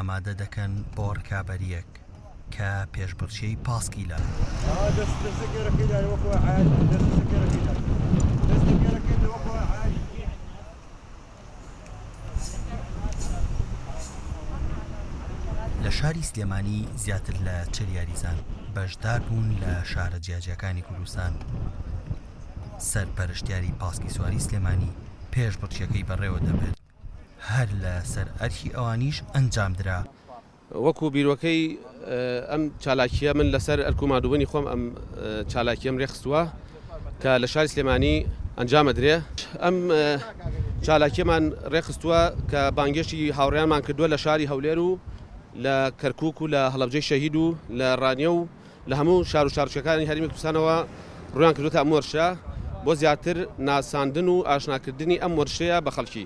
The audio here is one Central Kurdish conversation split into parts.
ئامادە دەکەن بۆ ڕکابەرییەک کە پێشبڕکێی پاسکیلە. لە شاری سلێمانی زیاتر لە 40 یاریزان بەشدار بوون لە شارە جیاجیاکانی کوردستان. سەرپەرشتیاری پاسکی سواری سلێمانی پێشبڕکێکەی بەڕێوە دەبرد، هەر لە سەر ئەرکی ئەوانیش ئەنجامدرا. وەکو بیرۆکەی ئەم چالاکییە من لەسەر ئەرک و ماندووبوونی خۆم ئەم چالاکیەم رێکخستووە کە لە شاری سلێمانی ئەنجام ئەدرێ. ئەم چالاکیەمان رێکخستووە کە بانگێشتی هاوڕێیانمان کردووە لە شاری هەولێر و لە کەرکوک و لە هەڵەبجەی شەهید و لە رانیە و لە هەموو شار و شارۆچکەکانی هەرێمی کوردستانەوە روویان کردووەتە ئەم وەرشە بۆ زیاتر ناساندن و ئاشناکردنی ئەم وەرشەیە بە خەڵکی.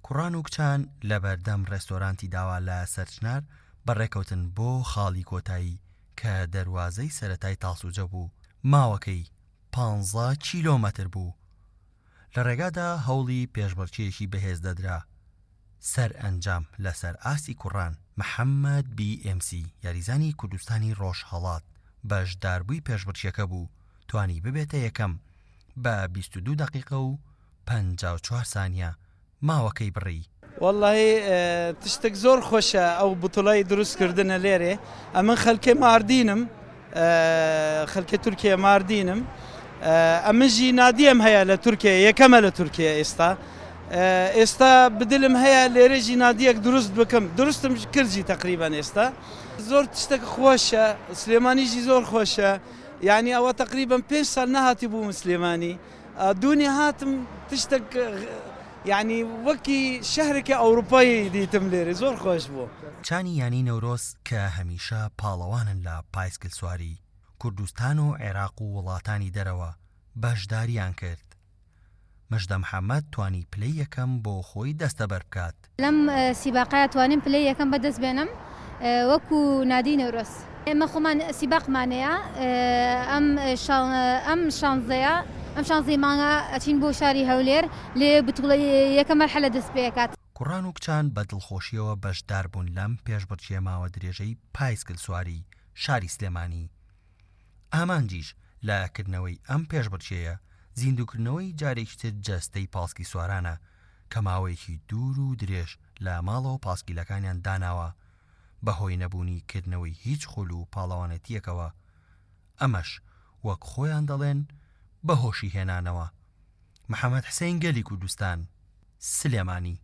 کوڕان و کچان لەبەردەم ڕێستۆرانتی داوا لە سەرچنار بەڕێکەوتن بۆ خاڵی کۆتایی کە دەروازەی سەرەتای تاسوجە بوو، ماوەکەی پانزە کیلۆمەتر بوو. لە ڕێگادا هەوڵی پێشبڕکێیەکی بەهێز دەدرا. سەرئەنجام لەسەر ئاستی کوڕان، محەممەد بی ئێم سی یاریزانی کوردستانی ڕۆژهەڵات بەشداربووی پێشبڕکێکە بوو، توانی ببێتە یەکەم بە 22 دەقیقە و 54 سانیە ماوەکەی بڕی. وەڵاهی تشتەک زۆر خۆشە ئەو بتوڵەی دروست کردنە لێرێ ئەمن خەلکێ ماردینم خەلکێ تورکیە ماردینم ئەمن ژی نادیەم هەیە لە تورکیە یەکەمە لە تورکیە ئێستا ئێستا بدلم هەیە لێرە ژی نادیەک دروست بکەم دروستم کردی تقریبان ئێستا زۆر تشتەک خۆشە سلێمانی ژی زۆر خۆشە یعنی ئەوە تقریبا پێنج ساڵ نەهاتی بووم سلێمانی دونی هاتم تشتەک یعنی وەکی شەهرێکی ئەوروپایی دیتم لێرە زۆر خۆش بوو. کچانی یانەی نەورۆز کە هەمیشە پاڵەوانن لە پایسکلسواری کوردستان و عێراق و وڵاتانی دەرەوە بەشداریان کرد. مژدە محەمەد توانی پلەی یەکەم بۆ خۆی دەستەبەر بکات. لەم سیباقەیا توانیم پلەی یەکەم بەدەست بێنم وەکو نادی نەورۆز. ئێمە خۆمان سیباقمان هەیە ئەم ئەم شانزەیە ئەم شانزەی مانگە ئەچین بۆ شاری هەولێر لێ بتوڵەی یەکەم مەرحەلە دەست پێکات. کوڕان و کچان بە دڵخۆشیەوە بەشدار بوون لەم پێشبڕکێ ماوە درێژەی پایسکل سواری شاری سلێمانی. ئامانجیش لە کردنەوەی ئەم پێشبڕکێیە زیندووکردنەوەی جارێکی تر جەستەی پاسکی سوارانە کە ماوەیەکی دوور و درێژ لە ماڵەوە پاسکیلەکانیان داناوە بەهۆی نەبوونی کردنەوەی هیچ خول و پاڵەوانێتییەکەوە، ئەمەش وەک خۆیان دەڵێن بەهۆشی هێنانەوە. محەمەد حسەین گەلی کوردستان، سلێمانی.